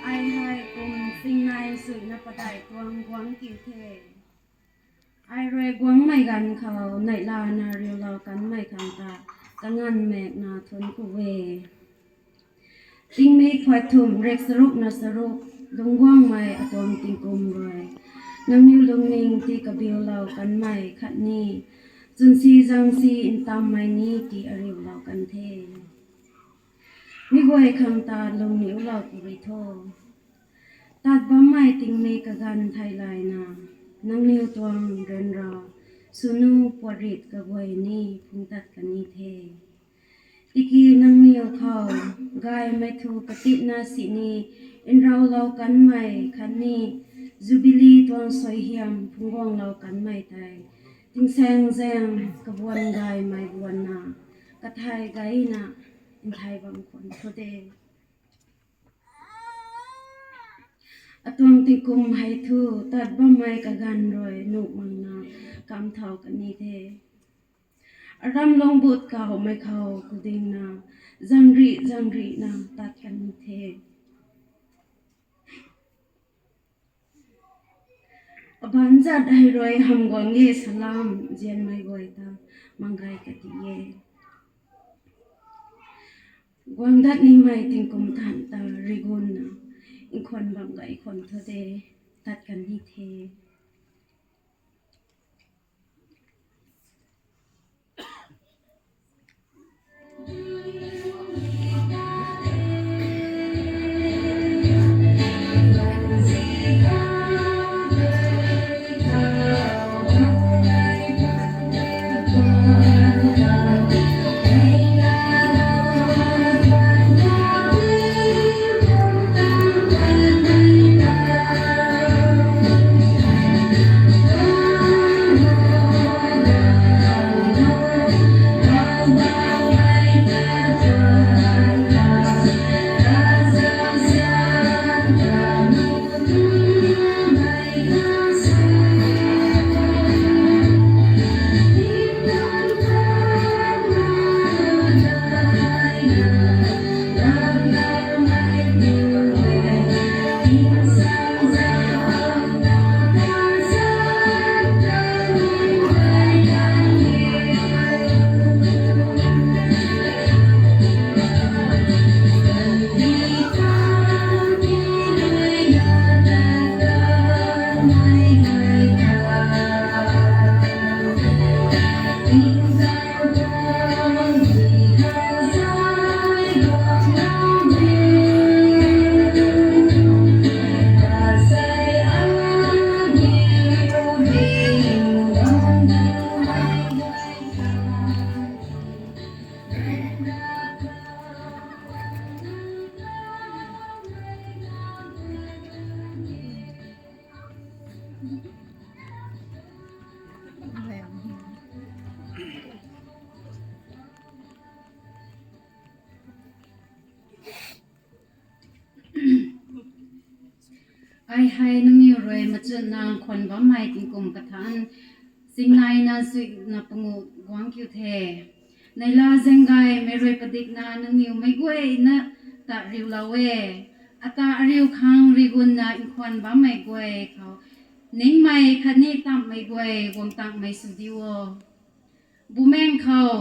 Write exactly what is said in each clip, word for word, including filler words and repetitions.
Ai hei kum singnai suina padeih tuang guangc kiu the. Ai rui guangmei ganv khou neihlana riulou kanmei khang ta kanganv maekna thuanc ku e. Tingmik phay thumh rek charuk na charuk, lungc guangmei atuang tingkum rui nangniw lungning tii kabiulou kanmei khatni chwnsi zangsi ntammei ni tii ariulou kan the. Mi guay khang ta lungniulou puri tho. Tat bammei tingmik kaganv theilayna nangniw tuang ryanra swnu puatrit kaguay ni phungc tat kan ni the. Tiki nangniw khou gaymei thu katitna sini nraulou kanmei khatni Jubili tuang suaihiam phungc guanglou kanmei tei tingsaengzaeng kabuan gaymei buanna kathai gayna nthai bam khwan thu de. Atuang tingkum hei thu tat bammei kaganv rui nuh makna kamthau kan ni the. Aram lungc but kahowmei khou kudingna zangrih zangrihna tat kan ni the. Abaanc zat hei rui hamh guang e salam zianmei guay ta manggay kati e. Guang dat nimei tingkum than ta rigunna nkhwan bam gay khwan thu de, tat kan ni the. Ai hei nangniw rui machunna nkhwan bammei tingkum kathanc, singnaina suina panguh guang kiu the. Neihla zaeng gaymei rui padikna nangniw meic guayna ta riulou e. Ata ariu khang rigunna nkhwan bammei guay khou ningmei khatni tamhmei guay guang tangmei sw di o. Bumaeng khou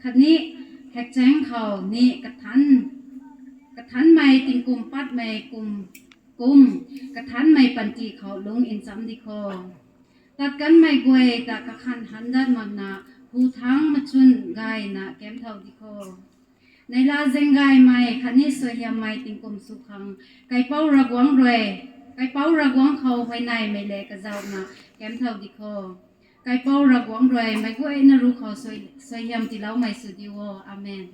khatni hekchaeng khou ni kathanc, kathanmei tingkum patmei kum, kum kathanmei panty khou lungc ncham di kho. Tat kanmei guay ta kakhanh han dat makna hu thangc machun gayna kamthau di kho. Neihla zaeng gaymei khatni suaihiammei tingkum sw khang Kaipouc Ravguangc rui, Kaipouc Ravguangc khou huayneymei le kazauhna kamthau di kho. Kaipouc Ravguangc rui meic guayna ruc khou suai, suaihiam tiiloumei sw di o. Amen.